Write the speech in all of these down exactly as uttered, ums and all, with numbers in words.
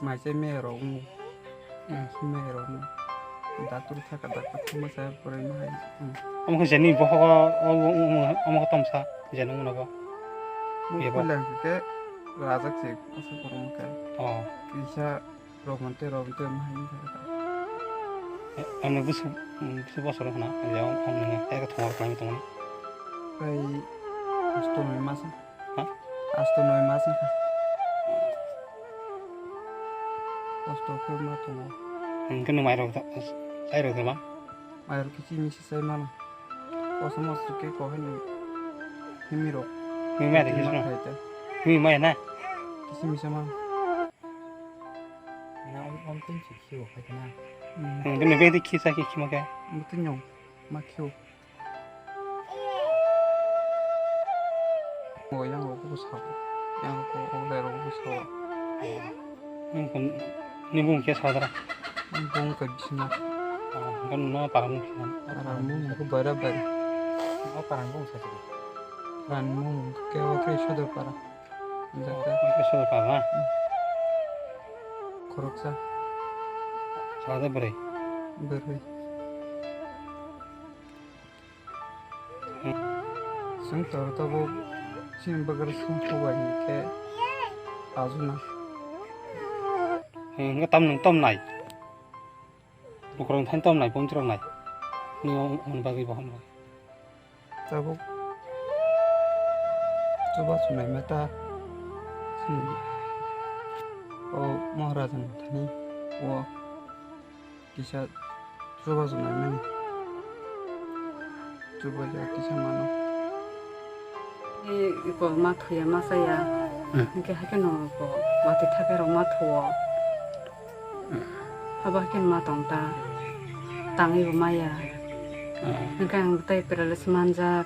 Mai chai maya rok wng. Hmm. Maya rok wng. Doctor thaka doctor thangma chaya pore ma hai. Hmm. Omo khe jeni bohogo, o, o, o, omo khe tomsa, jeni wngno bo. Bebo. Puila hwnkhe rajak se asa kwrwngma khe. Oh. Kisa Robon tei Robon tei ma hai wngkha khe ta. Ani busu, busu bosor wngkha na, ya, ang nini, eko thongor khlai tongmani. Tei asto noi masa. Ha? Asto noi masa wngkha. Asto khe ma tongo. Hingke no mairok ta, sairok ta ma? Mairok kichi misi sai mano. Kosom kosom khe kohani himi rok. Himi mai de kichi ma no? Khai ta. Himi mai na? Kichi misa mano. Na om, om tin chi khiu khai ta na. Hmm. Hmm, bini bedi khisa ki khima khe. Mutu nyong ma khiu. O yang rok bo sao. Yang rok o lai rok bo sao. Nini bung khe sadra. Bung khe bisina. Kan no param khe. Param bung khe bara bara. O param bung sa. Param bung khe o khe sodor para. Jaka. Khe sodor para. Khoroksa. Sada bwrwi. Bwrwi. Chwng tor tabuk chini bwkrwi chwng kubai hinkhe ajuna. Hinkhe tam nwng tom nai. Bukrok thani tom nai, ponti rok nai. Nini bagwi bo hwnwi. Tabuk chubachu naima ta chini o Maharaja ni thani o. Kisa chubachu naimani. Chubachu kisa mano. E, iko ma thuya ma saya. Hmm. Hingke haikhe no iko watwi thapya rok ma thuo. Hmm. Abo haikhe ma tong ta. Tangwi bo maya. Hmm. Hingke ang tei paralysis manjak.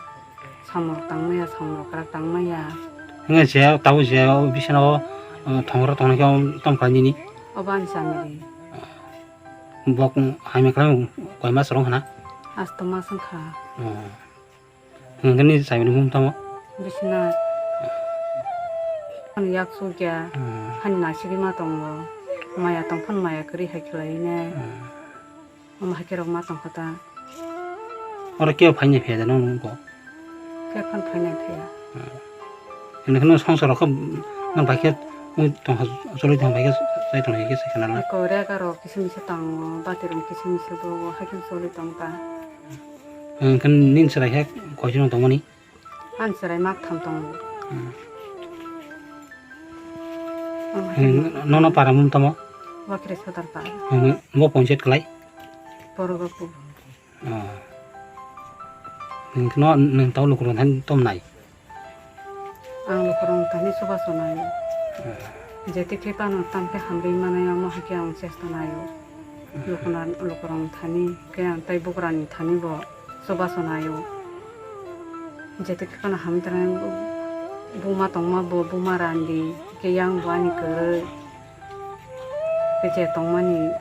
Samung tang maya, samung rok kwrak tang maya. Hingke je tabuk je bisano, uh, thongro tongnai khe tong kha nini. Obo ani chamiri. Bok hamya khlai koi mas rong hana? Asto mas wngkha. Hmm. Hwnkhe ni chamiri mung tamo? Biswnath. Ani yak sukya. Hmm. Hani nasigwi ma tongo. Maya tongphano maya kwrwi hai khlai ne. Hmm. Omo hai khe rok ma tongkha ta. Oro kebo phainai phiya da nang nungkho? Khe phano phainai phiya. Hmm. Hwnwi kheno songsa rok khe nang bai khe wng tongkha, choli tong bai khe chai tong hai khe sai khna na. Ko rega rok kisa misa tango, bati rok kisa misa do, hai khe choli tong ta. Hwnwi kheno nini chwrai khe koichino tongmani? Ani chwrai mak tham tongo. Hmm. Omo hai Hmm, khe nono para mung tamo? Wakre Sodar para. Hmm, bo ponchayat klai? Porogo ku. Oh. Nwng no, nwng tau lukurok thani tom nai? Ang lukurok thani chubachu nai. Hmm. Jeti khe phano tamkhe hamri manai omo hai khe ang chesta nai o. Hmm. Lukuna, lukurok thani khe ang tei bugrani thani bo chubachu nai o. Jeti khe phano hamri tanai buma tongma bo buma randi khe yang bo ani kwrwi. Je tongmani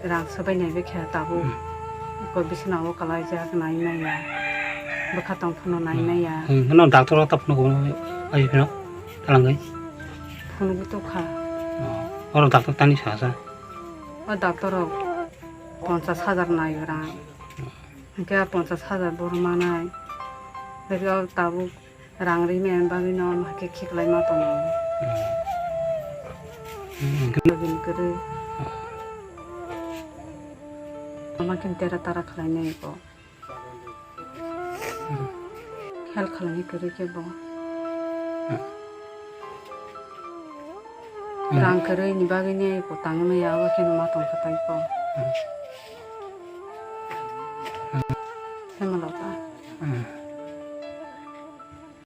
rang swbai nai bikha tabuk. Hmm. Iko bisina o kalaijak nai maya. Bwkha tong phano nai Hmm. maya. Hmm. Hwno doctor o ta phunuk ai phino talangwi. Phunugwi tokha. Oh. Oro doctor tani sasa. O doctor rok ponchas hajar nai rang. Hwnkhe a ponchas hajar boro manai. Hwnkhe o tabuk Rang rimani bagwino omo hai khe khiklai ma tongo. Hmm. Bagwini kwrwi. Ama khe tera tara khlainai bo. Hmm. Help khlainai kwrwi khe bo. Hmm. Rang kwrwini bagwini bo tangwi maya, abo kheno ma tongkha tei bo. Hmm.